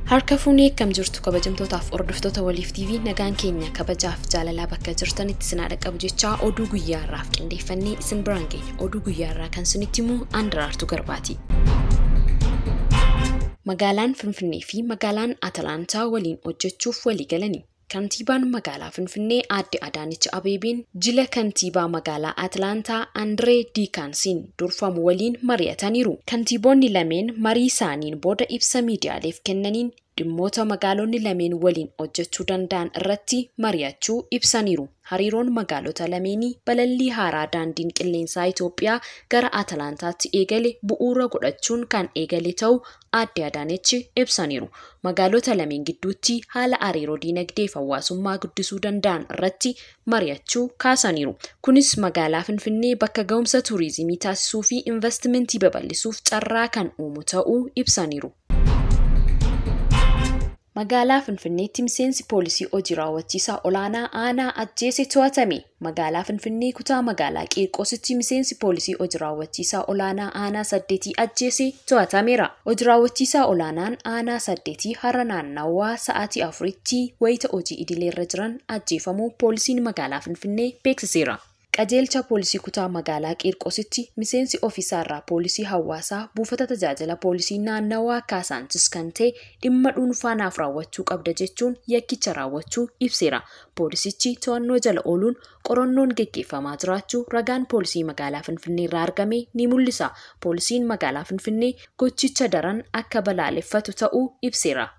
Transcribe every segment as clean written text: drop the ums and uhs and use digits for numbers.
Harka fuunee akkam jirtu kabajamtootaaf hordoftoota Waliif TV nagaan keenya kabajaaf jaalalaa bakka jirtanitti isin haa dhaqqabu jechaa oduu guyyaa har'aaf qindeeffannee isin biraan geenya. Oduu guyyaa har'aa kan isinitti himu Andiraartuu Garbaati. Magaalaan Finfinnee fi magaalaan Atalaantaa waliin hojjechuuf walii galani. Kantiibaan magaalaa Finfinnee Aadde Adaanech Abeebeen jila kantiibaa magaalaa Atlaantaa Andiree Diikaansiin durfamu waliin mari'ataniiru. Kantiibonni lameen marii isaaniin booda ibsa miidiyaaleef kennaniin dhimmoota magaalonni lameen waliin hojjechuu danda'an irratti mari'achuu ibsaniiru. Hariiroon magaalota lameenii balallii haaraa daandiin qilleensaa Itoophiyaa gara Atlaantaatti eegale bu'uura godhachuun kan eegale ta'uu Aadde Adaanech ibsaniiru. Magaalota lameen gidduutti haala hariiroo diinagdee fi hawaasummaa guddisuu danda'an irratti mari'achuu kaasaniiru. Kunis magaalaa Finfinnee bakka ga'umsa turizimii taasisuu fi investimentii babal'isuuf carraa kan uumu ta'uu ibsaniiru. Magaalaa Finfinneetti miseensi poolisii hojii raawwachiisaa olaanaa aanaa ajjeese to'atame. Magaalaa Finfinnee kutaa magaalaa Qiirqoositti miseensi poolisii hojii raawwachiisaa olaanaa aanaa 8 ajjeese to'atameera. Hojii raawwachiisaa olaanaan aanaa 8 har'a naannawaa sa'aatii 4tti wayita hojii idileerra jiran ajjeefamuu poolisiin magaalaa Finfinnee beeksiseera. Qajeelcha poolisii kutaa magaalaa Qiirqoositti miseensi ofiisaarraa poolisii hawaasaa buufata tajaajila poolisii naannawaa Kaasaanchis kan ta'e dhimma dhuunfaa naaf raawwachuu qabda jechuun yakkicha raawwachuu ibseera. Poolisichi to'annoo jala ooluun qorannoon geggeeffamaa jiraachuu ragaan poolisii magaalaa Finfinnee irraa argame ni mul'isa. Poolisiin magaalaa Finfinnee gochicha daran akka balaaleffatu ta'uu ibseera.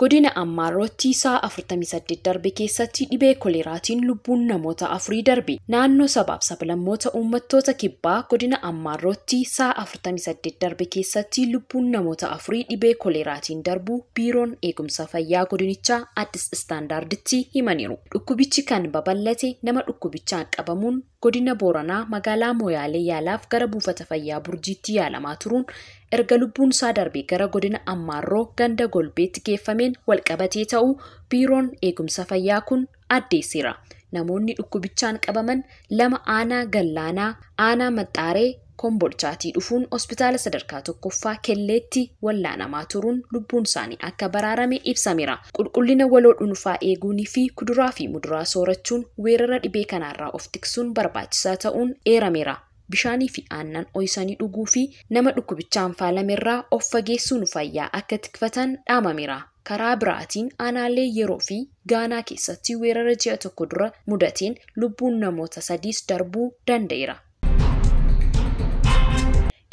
Godina Ammaarootti sa'a 48 darbe keessatti dhibee koleeraatiin lubbuun namoota 4 darbe. Naannoo sabaaf sablammoota uummattoota kibbaa godina Ammaarootti sa'a 48 darbe keessatti lubbuun namoota 4 dhibee koleeraatiin darbuu biiroon eegumsa fayyaa godinichaa Addis Istaandaarditti himaniiru. Dhukkubichi kan babal'ate nama dhukkubichaan qabamuun godina Booranaa magaalaa Moyaalee yaalaaf gara buufata fayyaa Burjiitti yaalamaa turuun erga lubbuun isaa darbe gara godina Ammaarroo ganda Golbeetti geeffameen walqabatee ta'uu biiroon eegumsa fayyaa kun addeesseera. Namoonni dhukkubichaan qabaman 2 aanaa Gallaanaa, aanaa Maxxaaree, Kombolchaatii dhufuun hospitaala sadarkaa tokkoffaa Kelleetti wallaanamaa turuun lubbuun isaanii akka baraarame ibsameera. Qulqullina waloo dhuunfaa eeguunii fi kuduraa fi muduraa soorachuun weerara dhibee kanaarraa of tiksuun barbaachisaa ta'uun eerameera. Bishaanii fi aannan ho'isanii dhuguu fi nama dhukkubichaan faalamerraa of fageessuun fayyaa akka tikfatan dhaamameera. Karaa biraatiin aanaalee yeroo fi Gaanaa keessatti weerara ji'a tokko dura mudateen lubbuun namoota 3 darbuu danda'eera.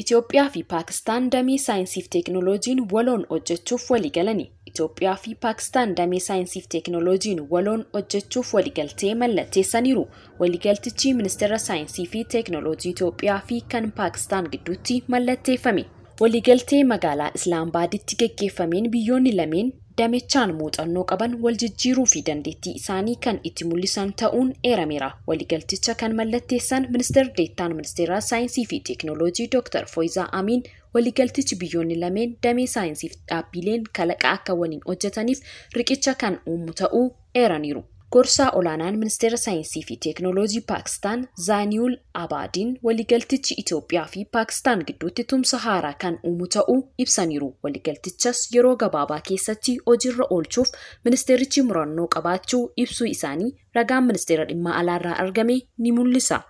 Itoophiyaa fi Paakistaan damee saayinsii fi teekinooloojiin waloon hojjechuuf waliigalani. Itoophiyaa fi Paakistaan damee saayinsii fi teekinooloojiin waloon hojjechuuf waliigaltee mallatteessaniiru. Waliigaltichi ministeera saayinsii fi teekinooloojii Itoophiyaa fi kan Paakistaan gidduutti mallatteeffame. Waliigaltee magaalaa Islaamabaaditti geggeeffameen biyyoonni lameen damechaan muuxannoo qaban wal jijjiiruu fi dandeettii isaanii kan itti mul'isan ta'uun eerameera. Waliigalticha kan mallatteessan ministeer deettaan ministeera saayinsii fi teekinooloojii Dr. Foyizaa Amiin waliigaltichi biyyoonni lameen damee saayinsii fi dhaabbileen kalaqa akka waliin hojjetaniif riqicha kan uumu ta'uu eeraniiru. Gorsaa olaanaan ministeera saayinsii fi teekinooloojii Paakistaan Zaaniul Abaadiin waliigaltichi Itoophiyaa fi Paakistaan gidduutti tumsa haaraa kan uumu ta'uu ibsaniiru. Waliigaltichas yeroo gabaabaa keessatti hojiirra oolchuuf ministeerichi murannoo qabaachuu ibsuu isaanii ragaan ministeera dhimma alaarraa argame ni mul'isa.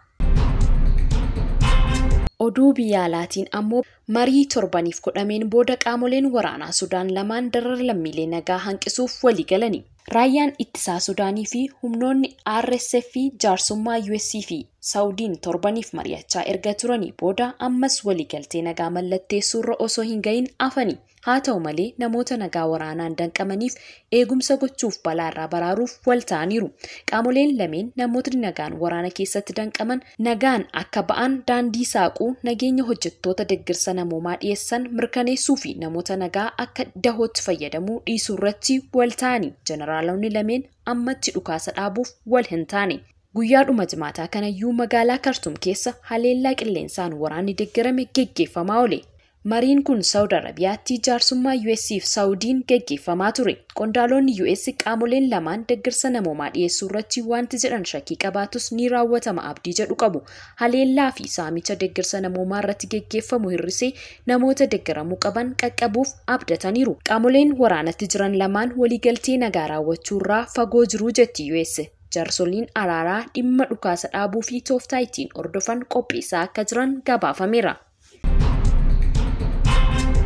Oduu biyya alaatiin ammoo marii torbaniif godhameen booda qaamoleen waraanaa Sudaan lamaan darara lammiilee nagaa hanqisuuf waliigalani. Raayyaan ittisaa Sudaanii fi humnoonni RSF fi jaarsummaa US fi Saawudiin torbaniif mari'achaa erga turanii booda ammas waliigaltee nagaa mallatteessuurra osoo hin gahin hafani. Haa ta'u malee namoota nagaa waraanaan danqamaniif eegumsa gochuuf balaarraa baraaruuf wal ta'aniiru. Qaamoleen lameen namootni nagaan waraana keessatti danqaman nagaan akka ba'an daandii saaquu, nageenya hojjettoota deeggarsa namoomaa dhiyeessan mirkaneessuu fi namoota nagaa akka dahootti fayyadamuu dhiisuu irratti wal ta'ani. Jeneraalonni lameen ammatti dhukaasa dhaabuuf wal hin taane. Guyyaadhuma jimaataa kanayyuu magaalaa Kartuum keessa haleellaa qilleensaan waraanni deeggarame geggeeffamaa oole. Mariin kun Saawud Arabiyaatti jaarsummaa US fi Saawudiin geggeeffamaa ture. Qondaalonni US qaamoleen lamaan deeggarsa namoomaa dhiyeessuu irratti wanti jedhan shakkii qabaatus ni raawwatama abdii jedhu qabu. Haleellaa fi saamicha deeggarsa namoomaa irratti geggeeffamu hir'isee namoota deeggaramuu qaban qaqqabuuf abdataniiru. Qaamoleen waraanatti jiran lamaan waliigaltee nagaa raawwachuu irraa fagoo jiru jetti US. Jaarsoliin araaraa dhimma dhukaasa dhaabuu fi tooftaa ittiin hordofan qopheessaa akka jiran gabaafameera.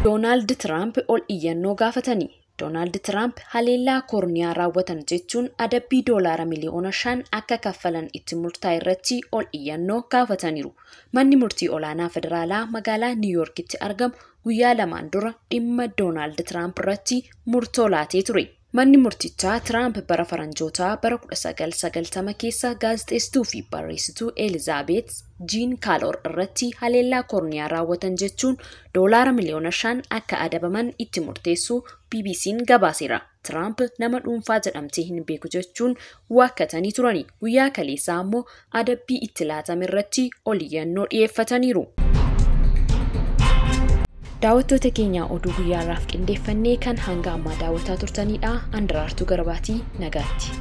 Doonaald Tiraamp ol iyyannoo gaafatanii. Doonaald Tiraamp haleellaa koorniyaa raawwatan jechuun adabbii doolaara miliyoona 5 akka kaffalan itti murtaa'e irratti ol iyyannoo gaafataniiru. Manni murtii olaanaa federaalaa magaalaa Niiwuyoorkitti argamu guyyaa lamaan dura dhimma Doonaald Tiraamp irratti murtoo laatee ture. Manni murtichaa Tiraamp bara faranjootaa bara 1990 keessa gaazexeessituu fi barreessituu Elizaabeet Jiin Kaaloor irratti haleellaa koorniyaa raawwatan jechuun doolaara miliyoona 5 akka adabaman itti murteessuu BBC'n gabaaseera. Tiraamp nama dhuunfaa jedhamtee hin beeku jechuun waakkatanii turani. Guyyaa kaleessaa immoo adabbii itti laatame irratti oliyyannoo dhiyeeffataniiru. Daawwattoota keenya, oduu guyyaarraaf qindeeffannee kan hanga ammaa daawwataa turtanidha. Andaraartuu Garbaatii, nagaatti.